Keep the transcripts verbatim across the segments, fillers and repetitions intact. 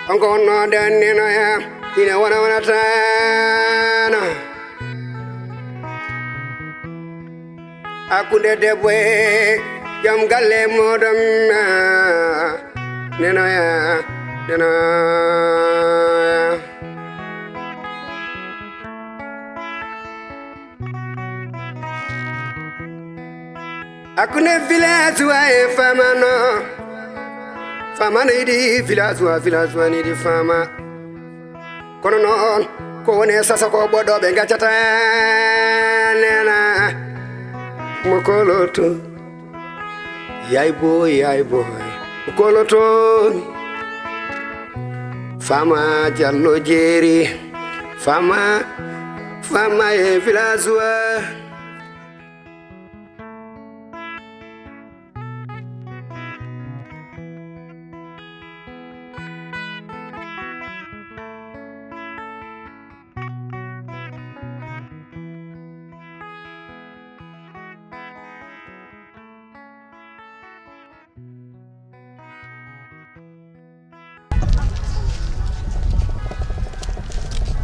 On ko wonnoo nden nenoya, ina wona wonataano. Hakkunde debbo e jom galle mooɗon, nenoya, nenoya. Hakkunde village wa e famano. Famano yiɗi village wa, village wa yiɗi fama. Kono noon, ko woni e sasa ko ɓoɗɗo ɓe gaccata nena. Mo koloto. Yay boy, yay boy. Mo koloto. Fama Jallo Jeeri. Fama, fama e village wa.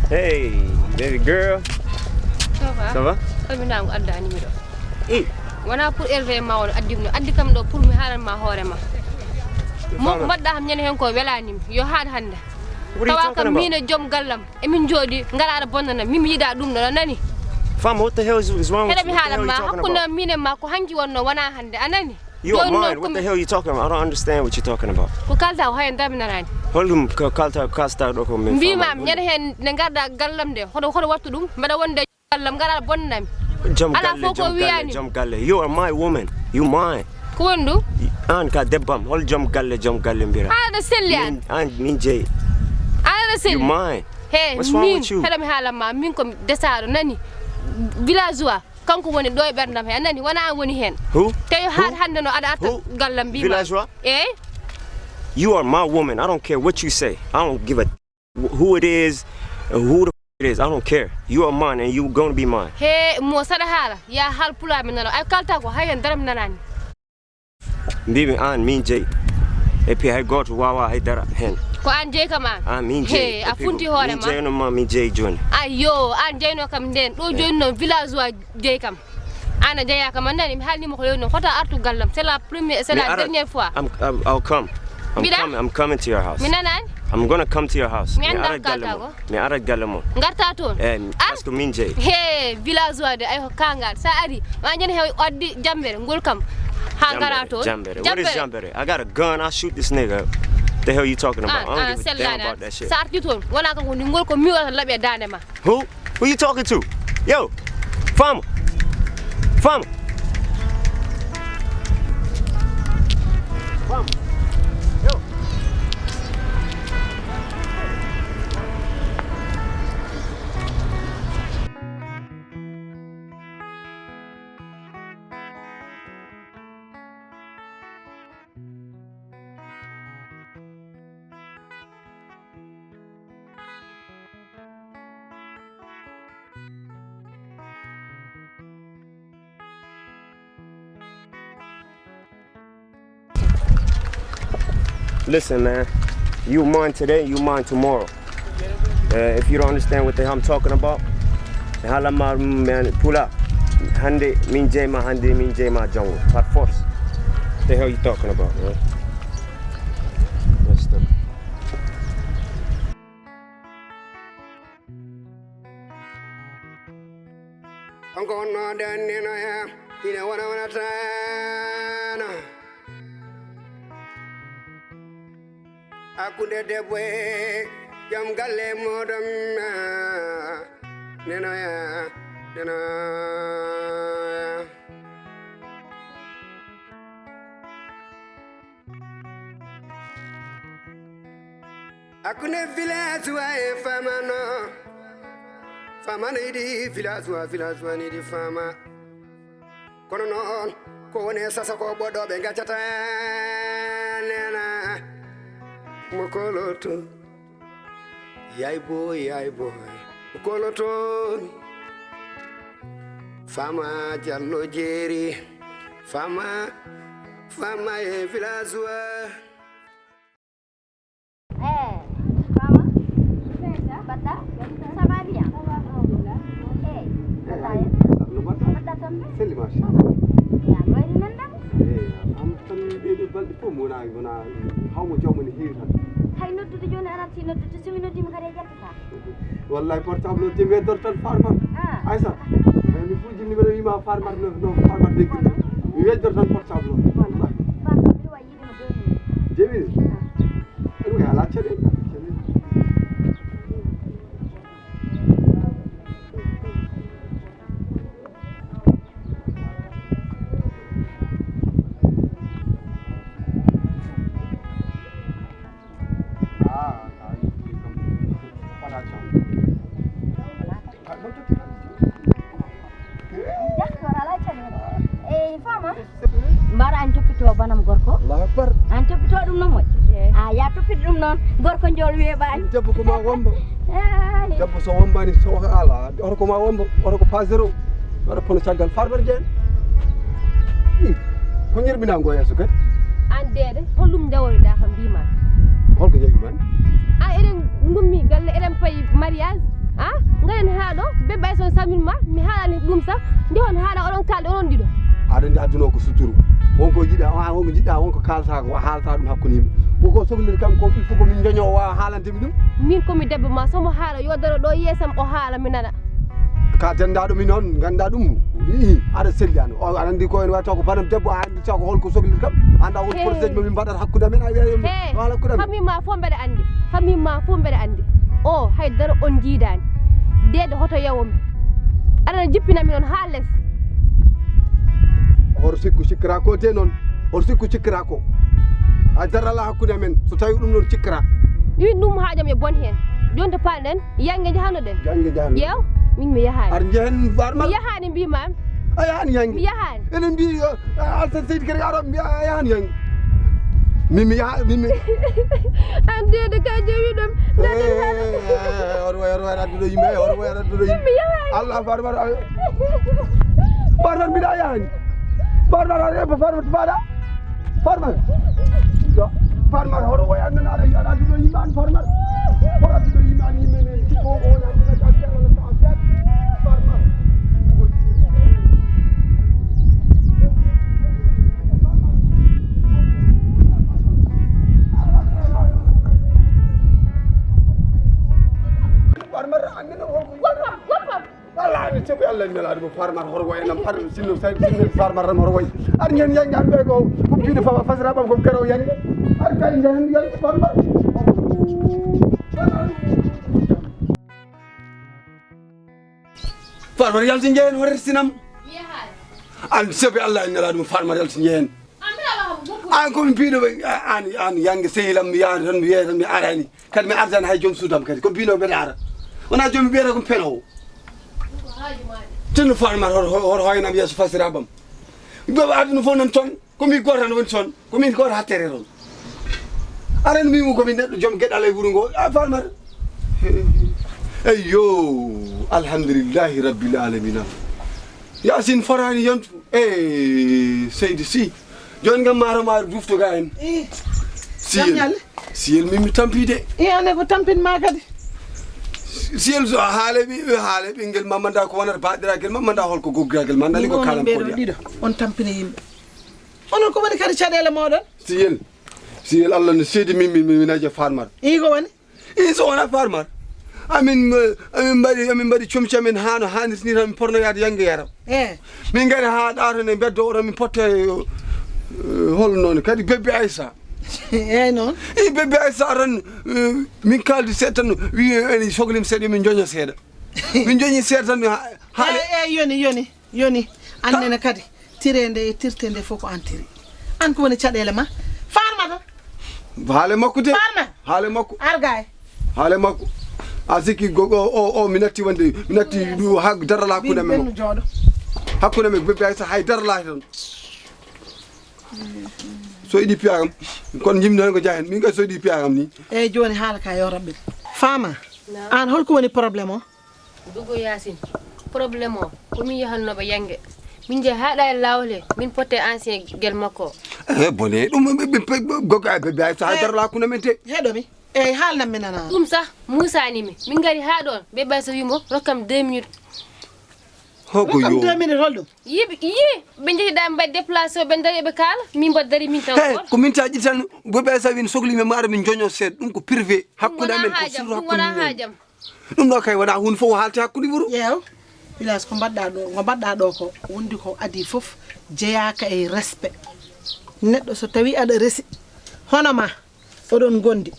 Hey, baby girl. Ça va? Ça va? Salminaango addaani mi ɗo. I. Wonaa pour élever ma on addi mi ɗo. Addi kam ɗo pour mi haalan ma hoore ma. Mo ko mbaɗɗa kam ñande heen ko welaani mi. Yo haaɗ hannde. What are you talking about? Tawa kam miin e joom gallam. Emin njooɗi, ngara aɗa bonnana. Min mi yiɗaa ɗum ɗo, a nani? Fam, what the hell is, is wrong with you? Heɗa mi haalan ma. Hakkunde am miin e ma ko hanki wonnoo, wonaa hannde. A nani? You are mine. What the hell are you talking about? I don't understand what you're talking about. Ko kalta ko hayen dami nanani. Holɗum ko kalta, kalta ɗo ko min. Mbima ñande heen ne ngarɗa gallam de. Hoɗo, hoɗo wattu ɗum. Mbeɗa wonde gallam ngara bonnanami. Joom galle, joom galle, joom galle. You are my woman. You mine. Ko woni ɗum? An ka debbam. Hol joom galle, joom galle mbira. Aɗa selli an. Min, an min jeyi. Aɗa selli. You mine. He, what's wrong with you? Heɗa mi haalan ma. Min ko mi desaɗo nani. Villageois. Kanko woni ɗo e ɓerdam he, a nani? Wona an woni heen. Who? Te yo haaɗ hannde no aɗa arta gallam mbima. Villageois? Eey. You are my woman. I don't care what you say. I don't give a who it is, who the f- it is. I don't care. You are mine and you gonna be mine. He, mo saɗa haala. Ya haal pulaar mi nana. Ay kalta ko hay heen dara mi nanani. Mbimi an min jeyi. Et puis hay gooto wawa hay dara heen. Ko an jeyi kam an? An min jeyi. He, a funti hoore ma. Min jeyno ma, min jeyi jooni. Ayyo, an jeyno kam nden. Ɗo jooni noon villageois jeyi kam. An a jeya kam, a nani mi haalnima ko lewni noon. Fota artu gallam. C'est la première, c'est la dernière fois. I'm, I'm, I'll come. I'm coming, I'm coming to your house. Mi nanani? I'm gonna come to your house. Mi annda ko kalta ko. Mi arat galle mon. Ngarta toon? Eh, parce que min jeyi. He, villageois de, ay ko kangal. Sa ari, ma jani he addi jambere, ngol kam. Ha ngara toon. Jambere. What is jambere? I got a gun, I'll shoot this nigga. The hell you talking about? I don't give a damn about that shit. Sa arti toon, wona kanko ni ngol ko mi wata laɓe dande ma. Who? Who you talking to? Yo, farmer. Farmer. Farmer. Yo. Listen, man. You mine today, you mine tomorrow. Uh, if you don't understand what the hell I'm talking about, hala ma, man, pula. Hande min jeyma, hande min jeyma jango. Par force. The hell you talking about, man? That's the On ko wonnoo nden nenoya, ina wona wonataano. Hakkunde debbo e jom galle mooɗon, nenoya, nenoya. Hakkunde village wa e famano. Famano yiɗi village wa, village wa yiɗi fama. Kono noon, ko woni e sasa ko ɓoɗɗo ɓe gaccata nena. Mo koloto. Yay boy, yay boy. Mo koloto. Fama Jallo Jeeri. Fama, fama e village wa. Eh, Mbaɗɗa? Ça va bien? Alhamdulillah. Eey, mbaɗɗa hen? No mbaɗɗa? Mbaɗɗa tambe? Selli, machallah. Yaa, no wayri nanndam? Eey, a faam tan ɗee ɗoo balɗe fof mi wona, wona hawmo jawmo ne heewi tan. Hay noddude jooni a natti noddude, so mi noddiima kadi a ƴettataa. Wallahi portable o te mi weddor tan Farmata. Ah. Aysata. Mais mi fuuji numéro wiima Farmata no, no Farmata deggi. Mi weddor tan portable o. Wallahi. Farmata, mbiɗa wawi yiide mo deux minutes. Deux minutes? Ah. Ɗum kay alaa caɗeele. Ah, ah, ɗum kam, alaa caɗeele. D'accord, alaa caɗeele. Eey, faama. Mbaɗa an toppito banam gorko. Allahu akbar. An toppito ɗum no moƴƴi. Eey. A ya toppito ɗum noon. Gorko njool weeɓaani. Debbo ko ma wombo. Eey. Debbo so wombaani so ala. Oto ko ma wombo. Oto ko pas zéro. Waɗa kono caggal Farmata Dieng. Ih, ko ñirɓinaa ngo yeeso kadi? An deede, holɗum njaworiɗaa kam mbiimaa? Holko njawi ma? A eɗen ngummi galle, eɗen payi mariage. A ngaɗen haa ɗo, bébé Aïssa on salmin ma, mi haalani ɗum sa, njehon haa ɗo oɗon kaalda onon ɗiɗo. Aɗa anndi aduna o ko suturu. Wonko jiɗa, a wonko jiɗɗa, wonko kaalta ko haalta ɗum hakkunde yimɓe. Wonko sohliri kam ko il faut ko min joño waawa haalande mi ɗum. Min ko mi debbo ma, so mo haala yo daro ɗo yeesam o haala mi nana. Ka denndaɗo mi noon ngannduɗaa ɗum. Ii, aɗa selli an. O aɗa anndi ko en wawi taw ko banam debbo, a anndi taw ko holko sohliri kam. Annda won projet mo min mbaɗata hakkunde amen a wiya yo mi He, haala hakkunde amen. Famille ma fof mbeɗa anndi. Famille ma fof mbeɗa anndi. O hay dara on jiidaani. Deede hoto yawo mi. Aɗa jippina mi noon haa les. Hoto sikku cikkira ko te noon. Hoto sikku cikkira ko. A darala hakkunde amen. So tawi ɗum noon cikkira. Ɗum ɗum haajam e bon heen. Jonta paɗen. Yannge njahanoɗen. Yannge njahanoɗen. Ƴeew, min mi yahaani. Aɗa njehen Farmata? Mi yahaani mbiimaami. A yahaani yannge? Mi yahaani. Enen mbii, eh, Alsan Seydi kadi ara mbiya a yahaani yannge. Min mi yaha, min mi An deede ka jewi ɗum. Naɗen heen. Eh, eh, eh, oto way, oto way adduɗo yimɓe, oto way adduɗo yimɓe. Min mi yahaani. Allah Farmata, eh. Farmata mbiɗa yahaani. Farmata, eh, Farmata, Farmata. Farmata. Yo, Farmata, hoto woya nan aɗa, aɗa adduɗo yimɓe an, Farmata. Hoto adduɗo yimɓe an, yimɓe men, si ko, ko woni adduɗo ka, ka, ka, ka, Farmata. Farmata, an nana holko. Woppam, woppam. Allah, amin, sabi Allah, mi nelaɗo mo Farmata, hoto wayi nam, Farmata, sinno, sa-, sinno, Farmata tan hoto wayi. Ar ñen, ñen, ñen, ɓe ko, ko piɗo fa-, fasira ɓam, ko garaw, ñen. Ar kay, ñen, ñen, Farmata. Farmata, yalti ñen, hoto sinam. An, sabi Allah, amin, nelaɗo mo Farmata, yalti ñen. An ko mi piɗo ɓe, an, an, yannge sehilam, mi yaha tan, mi yeeya tan, mi arani. Kadi mi ardani hay joom suudam kadi. Ko bino mbeɗa ara. Wona joom mi ɓeyata ko penowo. Tinno Farmata hoto, hoto hoynam yeeso fasiraɓam. Ɓe aduna fof nan toon. Ko min gooto tan woni toon. Ko min gooto hattere toon. Aɗa anndi min ko min neɗɗo joom geɗal e wuro ngo. A Farmata. Eyyo. Alhamdulillahi rabbil alamina. Yaasin fotaani yontu. Eh, seydi si. Jooni kam maa to maa dufto ga en. Ih, Siyel. Jam ñalle. Siyel min mi tampi de. Ih, ane ko tampin ma kadi. Siyel so a haale ɓi, ɓe haale ɓinngel ma manda ko wonata baɗiragel ma manda holko goggiragel ma nani ko Min kalam onon ɓeɗo koɗiya. Ɗiɗo, on tampini yimɓe. Onon ko woni kadi caɗeele moɗon? Siyel. Siyel Allah no seedi min, min, min, min aje Farmata. Ih, ko woni? Ih, so wona Farmata. Amin, eh, amin mbaɗi, amin mbaɗi comci amin haa no haanirta ni tan, min potno yaade yannge yara. Eh. Min ngari haa ɗa to ne mbeddo o to min potte, eh, hol noon kadi bébé Aïssa. Eey noon. Ih, bébé Aïssa tan, eh, min kaldi seeɗa tan, wi eni soklim seeɗa, min joña seeɗa. Min joñi seeɗa tan, ha, ha Eh, eh, yoni, yoni. Yoni, an nene kadi, tirende e tirtende fof ko an tiri. An ko woni caɗeele ma? Farmata. Haale makko de. Farma. Haale makko. Argay. Haale makko. A sikki go, o, o, o, mi natti wonde, mi natti ɗu, ha darala hakkunde men. Benno jooɗo. Hakkunde men, bébé Aïssa, hay darala tan. So yiɗi piya kam, kono jimmi tan ko jahen. Min kay so yiɗi piya kam ni. Eyyi, joni haala ka yo raɓɓin. Faama, an holko woni problème o? Dugo Yaasin, problème o, ko min yahannooɓe yannge. Min njehi haa ɗa e laawol he, min potte ancien gel makko o. Eh, bone, ɗum, ɓe, ɓe, ɓe, gogo, ɓe, ɓe, ɓe, so hay daro la hakkunde men te. Heɗo mi. Eyi, haalnan mi nana. Ɗum sah, muusaani mi. Min ngari haa ɗoon, Bébé Aïssa wii mo, rokkam deux minutes. Hoko yo. Rokkam deux minutes, hol ɗum? Yi, yi, ɓe njehi ɗaa, mbaɗi déplacé, ɓe ndari, eɓe kaala. Min mbaɗi dari, min tan. Hey, ko min taƴi tan, Bébé Aïssa wii, sokli mi, mi ara, min joño seeɗa. Ɗum ko privé. Hakkunde amen, ko sirru hakkunde men. Ɗum ɗo kay wonaa huunde fof o haalti hakkunde wuro. Ƴeew, village ko mbaɗɗaa ɗo, ko mbaɗɗaa ɗo ko, wondi ko adii fof jeyaaka e respect. Neɗɗo so tawii aɗa resi, hono ma, oɗon ngondi,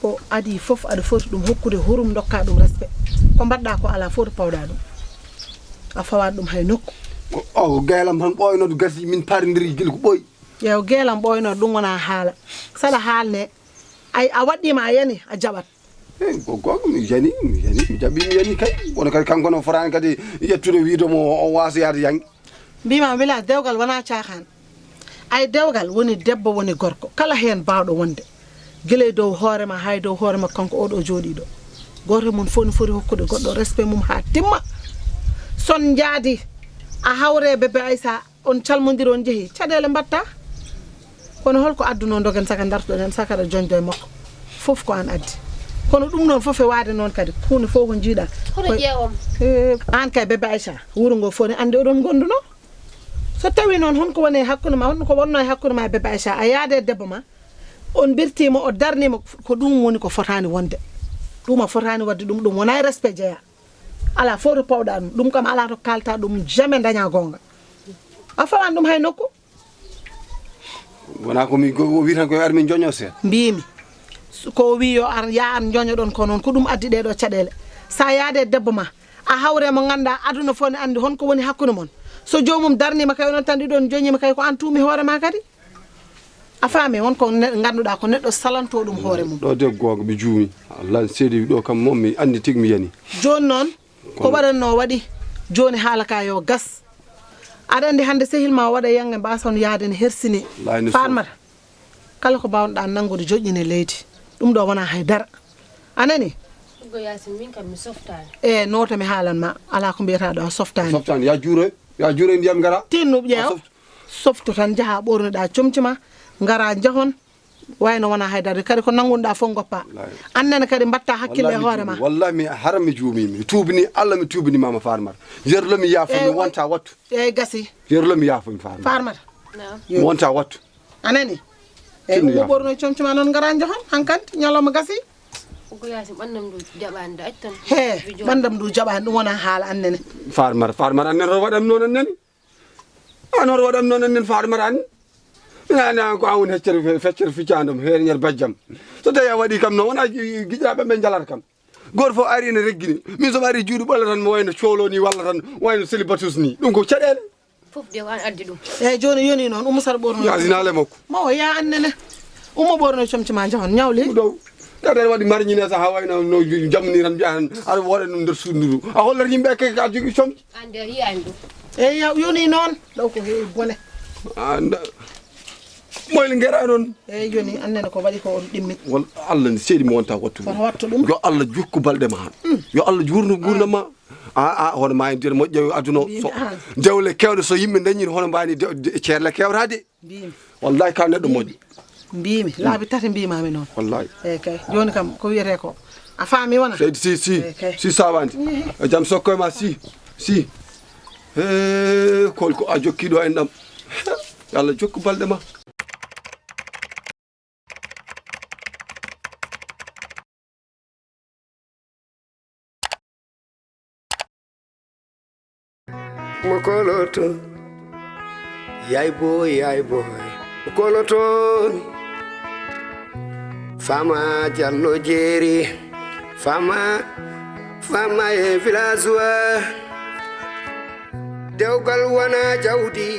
ko adii fof aɗa foti ɗum hokkude hurum, ndokkaa ɗum respect. Ko mbaɗɗaa ko alaa fof to pawɗaa ɗum. A fawaani ɗum hay nokku. Ko, o, ko geelam tan ɓooynoo, gasi min paarondiri gila ko ɓooyi. Ƴeew, geelam ɓooynoo, ɗum wonaa haala. Saɗa haalne, ay, a waɗɗiima, a yani, a jaɓat. Eyi, ko goonga, mi yani, mi yani, mi jaɓi, mi yani kay. Kono kadi kanko ne o fotaani kadi ƴettude wiide mo o waasa yaade jannge. Mbiima village, dewgal wonaa caahaan. Ay, dewgal woni debbo, woni gorko. Kala heen baawɗo wonde. Gila e dow hoore ma, haa e dow hoore makko kanko oɗo jooɗiiɗo. Gooto e mon fof ne foti hokkude goɗɗo respect mum haa timma. So on njaadi, a hawre Bébé Aïssa, on calmondiri, on njehi, caɗeele mbaɗta. Kono holko adduno dogen saka dartoɗen saka ɗa joñdo e makko? Fof ko aan addi. Kono ɗum noon fof e waade noon kadi, huunde fof ko njiiɗa. Hoto ƴeewam. Eh, aan kay Bébé Aïssa, wuro ngo fof ne anndi oɗon ngonduno. So tawi noon honko woni e hakkunde ma, honko wonno e hakkunde ma e Bébé Aïssa, a yaade e debbo ma, on mbirtiima, o darniima, ko ɗum woni ko fotaani wonde. Ɗum a fotaani waɗde ɗum, ɗum wonaa e respect jeyaa. Alaa fof to pawɗa ɗum. Ɗum kam alaa to kaalta ɗum, jamais daña goonga. A fawaani ɗum hay nokku. Wonaa ko mi, ko o wi tan ko yo ar min joño seeɗa. Mbiimi, so ko o wi yo ar, ya ar joñoɗon ko noon, ko ɗum addi ɗee ɗoo caɗeele. So a yaade e debbo ma, a hawre mo ngannduɗaa aduna fof ne anndi honko woni hakkunde mon. So joomum darniima kay onon tan ɗiɗon joñiima kay ko aan tuumi hoore ma kadi. A faami, won ko ne-, ngannduɗaa ko neɗɗo salanto ɗum hoore mum. Ɗo de goonga mi juumi. Allah seedi ɗo kam moom mi anndi tigi mi yani. Jooni noon, ko waɗatnoo waɗi. Jooni haala ka yo gas. Aɗa anndi hannde sehil ma o waɗa yannge mbaason yahde ne hersini. Wallaahi no Farmata. Kala ko mbaawnoɗaa nanngude joƴƴine leydi. Ɗum ɗo wonaa hay dara. A nani? Ɗum ko Yaasin min kam mi softaani. E noota mi haalan ma, alaa ko mbiyata ɗo a softaani. Softaani, ya juuroy, ya juuroy ndiyam ngara. Tinnu ƴeew. A soft- Softu tan, njaha ɓoornoɗaa comci ma, ngara njahon, wayno wonaa hay darde. Kadi ko nanngunɗaa fof ngoppa. Wallaahi. Aan nene kadi mbaɗta hakkille e hoore ma. Wallaahi mi juumi. Wallaahi mi, hara mi juumi, mi tuubini Allah, mi tuubini mama Farmata. Yerlo mi yaafo mi wonta wattu. Eey, gasi. Yerlo mi yaafo mi Farmata. Farmata. Naam. Mi wonta wattu. A nani? Eey, tinno ummo yaafo. Ɓoorno comci ma noon ngara njahon, hankadi, ñalawma gasi. Ko Yaasin ɓandam ndu jaɓaani, da accan. He, ɓandam ndu jaɓaani, ɗum wonaa haala aan nene. Farmata, Farmata aan nene, hoto waɗam noon aan nene. Aan hoto waɗam noon, aan nene Farmata aan. Ina, ina ko aan woni feccere, feccere ficcandam, heeñere bajjam. So tawi a waɗi kam noon, wona gi-, giƴiraaɓe ɓe njalata kam. Gooto fof ari ene reggini. Min so mi ari juuɗe ɓolle tan, mi wayno coolo ni, walla tan wayno célibatus ni. Ɗum ko caɗeele. Fof de ko aan addi ɗum. Eey, jooni yoni noon, ummo sara ɓoorno. Yaasin ale makko. Ma o yaa aan nene. Ummo ɓoorno comci ma njahon, ñawli. Ɗum ɗo. Kadi aɗa waɗi marñine sa haa wayno no jamni tan mbiya tan aɗa wooɗa ɗum nder suudu ndu. A hollat yimɓe ke ka jogii comci. Aan de a yiyaani ɗum. Eey, yaw, yoni noon. Ɗo ko heewi bone. Anda. Moyle ngera noon. Eey, joni aan nene ko waɗi ko on ɗimmi. Wal Allah ne seedi mi wonta wattu. Kono wattu ɗum. Yo Allah jukku balɗe ma. Hmm. Yo Allah juurnu nguurndam ma. A, a, hono ma en nder moƴƴa aduna o. Mbiimi so aan. Dewle kewɗe so yimɓe dañi hono mbani de, de, ceerle kewta de. Mbiimi. Wallahi ka neɗɗo moƴƴo. Mbiimi. Laabi tati mbiimaami noon. Wallahi. Eey kay. Jooni kam ko wiyetee ko. A faami wona? Seydi si, si. Eey kay. Si sawandi. Eey. E jam sokko e ma si. Si. He, kol ko a jokki ɗo en ɗam. Yo Allah jokku balɗe ma. Mo koloto, yay boy, yay boy. Mo koloto, fama Jallo Jeeri, fama, fama e village wa. Dewgal wona jawdi.